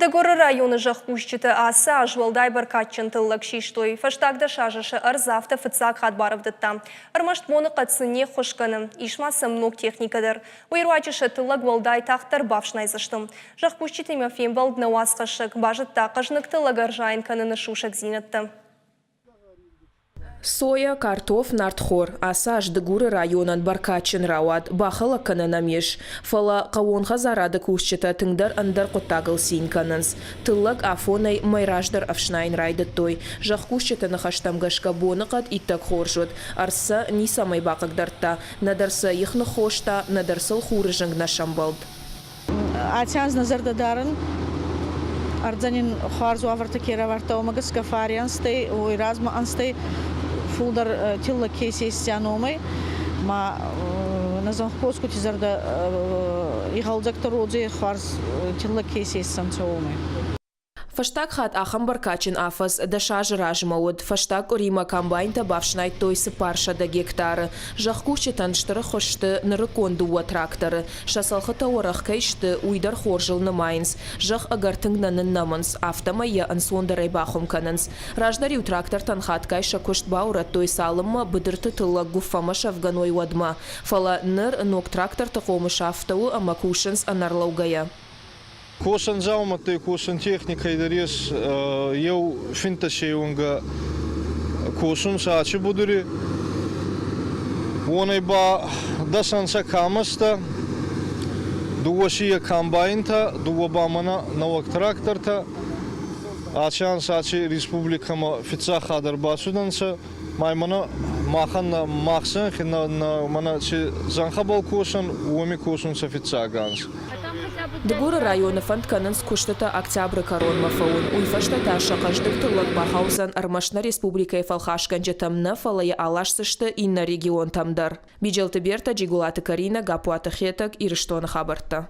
Дыгуры районы зӕхкусджытӕ ацы аз уӕлдай бӕркадджын тыллӕг систой. Фӕстаг дӕсазы сӕ ӕрдз афтӕ фыццаг хатт барӕвдыдта. Ӕрмӕст боныхъӕд сын не ххуыс кӕны. Ис ма сӕм ног техникӕ дӕр. Уый руаджы сӕ тыллӕг уӕлдай тагъддӕр бафснайдзысты. Зӕхкусджытимӕ фембӕлд нӕ уацхӕссӕг базыдта хъӕзныг тыллӕг ӕрзайын кӕныны сусӕгдзинӕдтӕ. Соя, картоф, нартхор. Ацы аз Дыгуры районӕн бӕркадджын рауад, бахӕлӕг кӕнӕн ӕм ис. Фӕлӕ хъӕууон хӕдзарады кусджытӕ тынгдӕр ӕндӕр хъуыддагыл цин кӕнынц. Тыллӕг афонӕй мӕй раздӕр ӕфснайын райдыдтой. Зӕхкусджыты ныхӕстӕм гӕсгӕ боныхъӕд иттӕг хорз уыд. Ӕрдз сӕ ницӕмӕй бахъыгдардта, нӕдӕр сӕ их ныххоста, нӕдӕр сыл хуры зынг нӕ сӕмбӕлд. Аци анз нӕ зӕрдӕ дарӕн, ӕрдзӕн ин хуарз уавӕртӕ ке равардта, уомӕ гӕсгӕ фари ӕнзтӕй, уой размӕ ӕнзтӕй фулдӕр тиллӕг ке исесиан уомӕй. Ма нӕ зӕнхкосгути зӕрдӕ игъӕлдзӕгдӕр уодзӕй, хуарз тиллӕг ке исесдзӕнцӕ, уомӕй. Фӕстаг хатт ахӕм бӕркадджын афӕдз 10 азы размӕ уыд. Фӕстаг къуыримӕ комбайнтӕ бафснайдтой 400 гектары. Зӕхкусджытӕн стыр ӕххуыс сты нырыккон дыууӕ тракторы. Сӕ цӕлхытӕ уӕрӕх кӕй сты, уый дӕр хорзыл нымайынц. Зӕхх ӕгӕр тынг нӕ ныннӕмынц, афтӕмӕй йӕ ӕнцондӕрӕй бахуым кӕнынц. Раздӕр-иу трактортӕн хатгай сӕ куыст баурӕдтой, цалынмӕ быдырты тыллӕг гуыффӕмӕ сӕвгӕной, уӕдмӕ. Фӕлӕ ныр ног тракторты хъомыс афтӕ у, ӕмӕ кусынц ӕнӕрлӕугӕйӕ. Косӕн дзаумӕттӕй, косӕн техникӕй дӕр ес еу финддӕсей уӕнгӕ косунцӕ аци будури. Уонӕй ба дӕсӕнцӕ КАМАЗтӕ, дууӕ си комбайнтӕ, дууӕ ба мӕнӕ нӕуӕг трактортӕ. Аци анз аци республикӕмӕ фиццаг хатт ӕрбацудӕнцӕ. Ма мӕнӕ махӕн мах зӕнхи мӕнӕ ци зӕнхӕбӕл косӕн, уоми косунцӕ фиццаг анз. Дыгуры районы фӕнд кӕнынц куыстытӕ октябры кӕронмӕ фӕуын. Уый фӕстӕ та сӕ хъӕздыг тыллӕг бахаудзӕн ӕрмӕст нӕ республикӕйы фӕлхасгӕнджытӕм нӕ, фӕлӕ йӕ аласдзысты иннӕ регионтӕм дӕр. Биджелты Бертӕ, Джигулаты Каринӕ, Гаппуаты Хетӕг, Ирыстоны хабӕрттӕ.